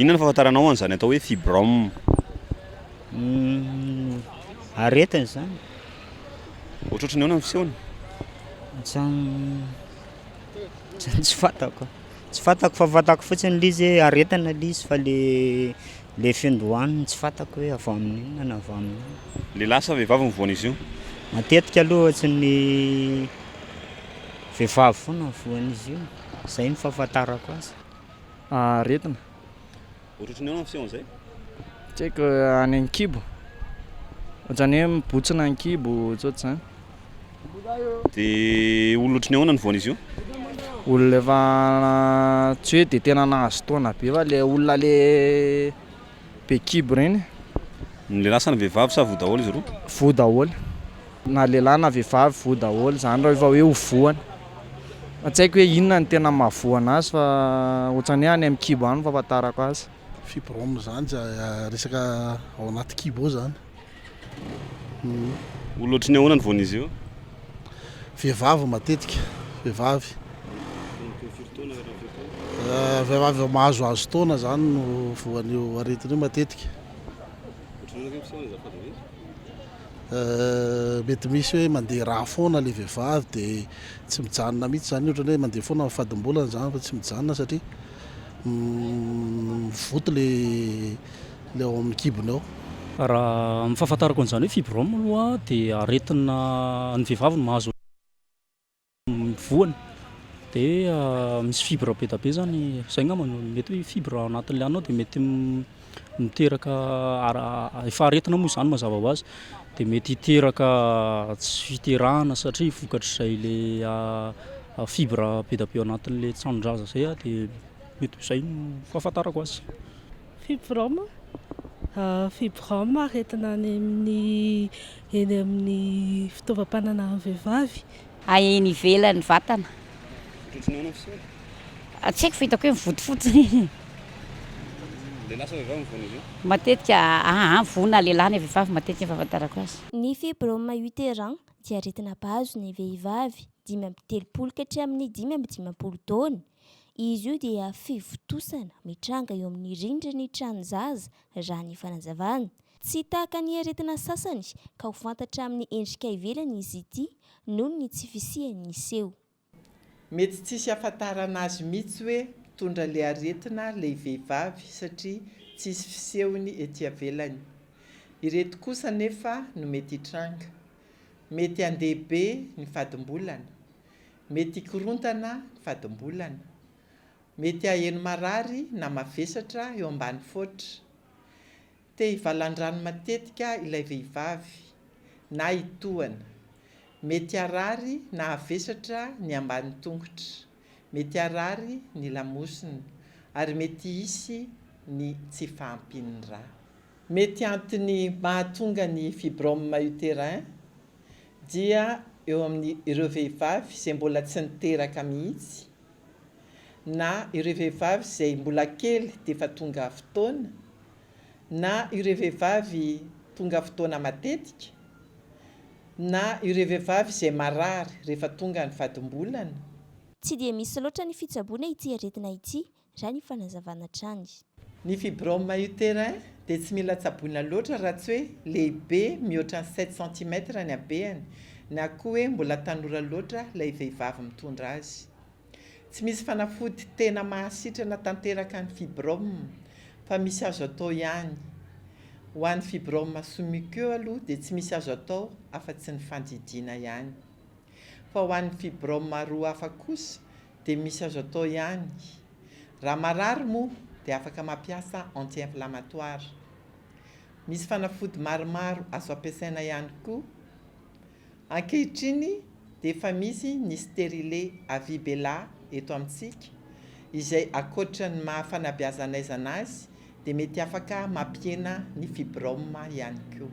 Inona no fahafantaranao an'izany atao hoe fibrome? Aretina izany. Ohatrohatry ny ahoana ny fisehony? Tsy tsy fantako, tsy fantako fa fantako fotsiny le izy hoe aretina le izy fa le fiandohany tsy fantako hoe avy amin'inona na avy amin'inona. Lehilahy sa vehivavy no voan'izy io? Matetika aloha ohatry ny vehivavy foana no voan'izy io, zay no fahafantarako azy. Aretina. Ohatrohatry ny ahoana ny fisehon'izay? Tsy haiko, any an-kibo, ohatran'ny hoe mibontsina ny kibo ohatsohatr'izany. Dia olona ohatry ny ahoana no voan'izy io? Olona efa tsy hoe dia tena nahazo taona be fa le olona le be kibo ireny. Ny lehilahy sa ny vehivavy sa voa daholo izy roa? Voa daholo. Na lehilahy na vehivavy voa daholo izany rehefa hoe ho voany. Fa tsy haiko hoe inona no tena mahavoa anazy fa ohatran'ny hoe any amin'ny kibo any no fahafantarako azy. Fibrome zany resaka ao anaty kibo ao zany. Olona ohatry ny ahoana no voan'izy io? Vehivavy matetika, vehivavy. Vehivavy mahazoazo taona zany no voan'io aretina io matetika. Mety misy hoe mandeha rà foana le vehivavy de tsy mijanona mihitsy zany ohatran'ny hoe mandeha foana amin'ny fadimbolana zany fa tsy mijanona satria mivoto le le ao amin'ny kibony ao. Raha ny fahafantarako an'izany hoe fibrome aloha dia aretina ny vehivavy no mahazo ny voany dia misy fibre be dia be zany, zay angamba no mety hoe fibre ao anatin'ilay anona ao dia mety miteraka efa aretina moa izany mazava ho azy, dia mety hiteraka tsy fiterahana satria vokatr'izay le fibre be dia be ao anatin'ilay tranon-jaza zay dia mety ho izay no fahafantarako azy. Fibrome, fibrome aretina any amin'ny eny amin'ny fitaovam-pananahan'ny vehivavy. Eny ivelan'ny vatana. Ohatrohatry ny ahoana ny fisehony? Tsy haiko fa hitako hoe mivotofotsy. Lehilahy sa vehivavy no voan'izy io? Matetika aa voa na lehilahy na vehivavy matetika ny fahafantarako azy. Ny fibrome utérin dia aretina mpahazo ny vehivavy 35 ka hatramin'ny 55 taona. Izy io dia fivontosana mitranga eo amin'ny rindrin'ny tranon-jaza, raha ny fanazavana. Tsy tahaka ny aretina sasany ka ho fantatra amin'ny endrika ivelany izy ity noho ny tsy fisian'ny seho. Mety tsisy ahafantarana azy mitsy hoe mitondra le aretina lay vehivavy satria tsisy fisehony ety avelany. Ireto kosa anefa no mety hitranga. Mety handeha be ny fadimbolana. Mety hikorontana ny fadimbolana. Mety haheno marary na mavesatra eo ambany foatra. Te hivalan-drano matetika ilay vehivavy, na hitohana. Mety harary na havesatra ny ambany tongotra. Mety harary ny lamosina, ary mety hisy ny tsy fahampian'ny ra. Mety antony mahatonga ny fibrome utérin dia eo amin'ny ireo vehivavy izay mbola tsy niteraka mihitsy na ireo vehivavy izay mbola kely dia efa tonga fotoana na ireo vehivavy tonga fotoana matetika na ireo vehivavy izay marary rehefa tonga ny fadimbolana. Tsy dia misy loatra ny fitsaboana ity aretina ity raha ny fanazavana hatrany. Ny fibrome utérin dia tsy mila tsaboina loatra raha tsy hoe lehibe mihoatra ny sept centimètres ny habehany na koa hoe mbola tanora loatra ilay vehivavy mitondra azy. Tsy misy fanafody tena mahasitrana tanteraka ny fibrome fa misy azo atao ihany. Ho an'ny fibrome sous-muqueux aloha dia tsy misy azo atao afa-tsy ny fandidiana ihany. Fa ho an'ny fibrome roa hafa kosa dia misy azo atao ihany. Raha marary moa dia afaka mampiasa anti-inflammatoire. Misy fanafody maromaro azo ampiasaina ihany koa. Ankehitriny dia efa misy ny sterilet Avibela eto amintsika izay ankoatra ny maha fanabeazanaizana azy dia mety afaka mampihena ny fibrome ihany koa.